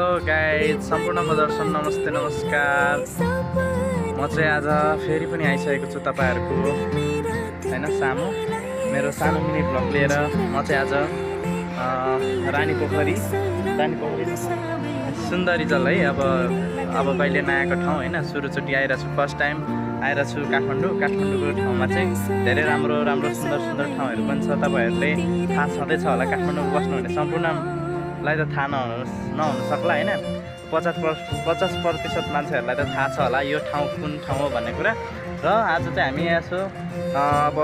Hello guys, सम्पूर्णमा दर्शन नमस्ते नमस्कार। म चाहिँ आज फेरि पनि आइसकेको छु तपाईँहरूको हैन सामु मेरो सानो मिनी ब्लग लिएर। म चाहिँ आज रानी पोखरी सुन्दरी जल है अब कहिले नआएको ठाउँ हैन, सुरुचोटि आइरहेको छु, फर्स्ट टाइम आइरहेको छु काठमाडौँको ठाउँमा चाहिँ धेरै राम्रो सुन्दर ठाउँहरू पनि छ। तपाईँहरूले थाहा छँदैछ होला, काठमाडौँमा बस्नु भने सम्पूर्णलाई त थाहा नहुन सक्ला हैन, 50% मान्छेहरूलाई त थाहा छ होला यो ठाउँ कुन ठाउँ हो भन्ने कुरा। र आज चाहिँ हामी यहाँ छौँ अब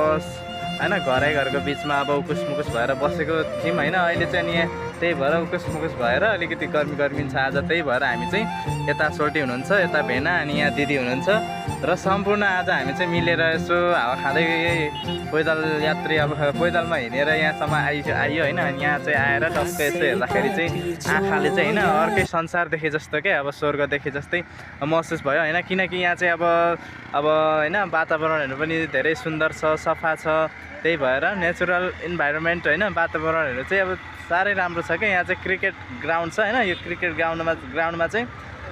हैन, घरको बिचमा अब उकुस मुकुस भएर बसेको थियौँ हैन। अहिले चाहिँ अनि त्यही भएर उकुस मुकुस भएर अलिकति गर्मी छ आज, त्यही भएर हामी चाहिँ यता सोल्टी हुनुहुन्छ, यता भेना, अनि यहाँ दिदी हुनुहुन्छ र सम्पूर्ण आज हामी चाहिँ मिलेर यसो हावा खाँदै पैदल यात्री अब पैदलमा हिँडेर यहाँसम्म आइयो हैन। अनि यहाँ चाहिँ आएर टक्क यसो हेर्दाखेरि चाहिँ आँखाले चाहिँ हैन अर्कै संसार देखे जस्तो के, अब स्वर्ग देखे जस्तै महसुस भयो हैन। किनकि यहाँ चाहिँ अब हैन वातावरणहरू पनि धेरै सुन्दर छ, सफा छ, त्यही भएर नेचुरल इन्भाइरोमेन्ट हैन, वातावरणहरू चाहिँ अब साह्रै राम्रो छ क्या। यहाँ चाहिँ क्रिकेट ग्राउन्ड छ हैन, यो क्रिकेट ग्राउन्डमा चाहिँ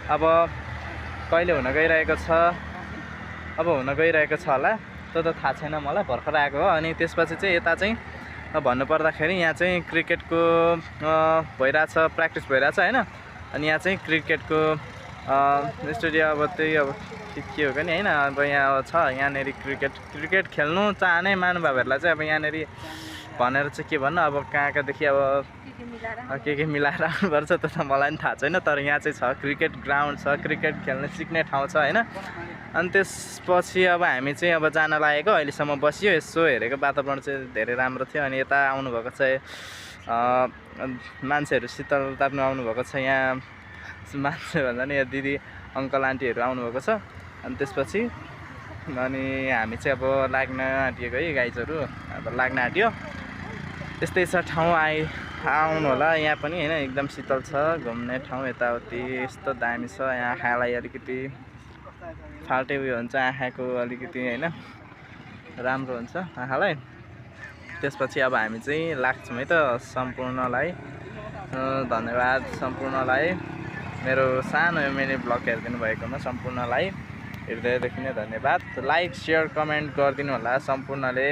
अब कहिले हुन गइरहेको छ, अब हुन गइरहेको छ होला, त्यो त थाहा छैन मलाई, भर्खर आएको हो। अनि त्यसपछि चाहिँ यता चाहिँ भन्नुपर्दाखेरि यहाँ चाहिँ क्रिकेटको भइरहेछ, प्र्याक्टिस भइरहेछ हैन। अनि यहाँ चाहिँ क्रिकेटको स्टेडियम अब त्यही अब के हो नि हैन, अब यहाँ छ, यहाँनिर क्रिकेट खेल्नु चाहने महानुभावहरूलाई चाहिँ अब यहाँनिर भनेर चाहिँ के भन्नु, अब कहाँदेखि अब के मिलाएर आउनुपर्छ त्यो त मलाई पनि थाहा छैन, तर यहाँ चाहिँ छ, क्रिकेट ग्राउन्ड छ, क्रिकेट खेल्ने सिक्ने ठाउँ छ हैन। अनि त्यसपछि अब हामी चाहिँ अब जान लागेको, अहिलेसम्म बसियो, यसो हेरेको वातावरण चाहिँ धेरै राम्रो थियो। अनि यता आउनुभएको चाहिँ मान्छेहरू शीतल ताप्नु आउनुभएको छ, यहाँ मान्छे भन्दा नि यहाँ दिदी अङ्कल आन्टीहरू आउनुभएको छ। अनि त्यसपछि अनि हामी चाहिँ अब लाग्न आँटिएको है, गाइजहरू अब लाग्न आँट्यो। यस्तै छ ठाउँ, आउनु होला यहाँ पनि हैन, एकदम शीतल छ, घुम्ने ठाउँ यताउति यस्तो दामी छ। यहाँ आँखालाई अलिकति फाल्टे उयो हुन्छ, आँखाको अलिकति हैन राम्रो हुन्छ आँखालाई। त्यसपछि अब हामी चाहिँ लाग्छौँ है त। सम्पूर्णलाई धन्यवाद, सम्पूर्णलाई मेरो सानो मिनी ब्लग हेरिदिनु भएकोमा सम्पूर्णलाई हृदयदेखि नै धन्यवाद। लाइक सेयर कमेन्ट गरिदिनु होला सम्पूर्णले।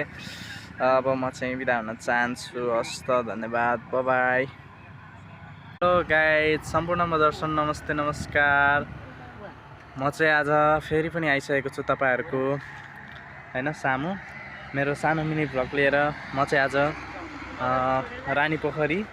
अब म चाहिँ बिदा हुन चाहन्छु, हस्त, धन्यवाद, बाई। हेलो गाइज, सम्पूर्णमा दर्शन नमस्ते नमस्कार। म चाहिँ आज फेरि पनि आइसकेको छु तपाईँहरूको हैन सामु मेरो सानो मिनी ब्लग लिएर। म चाहिँ आज रानी पोखरी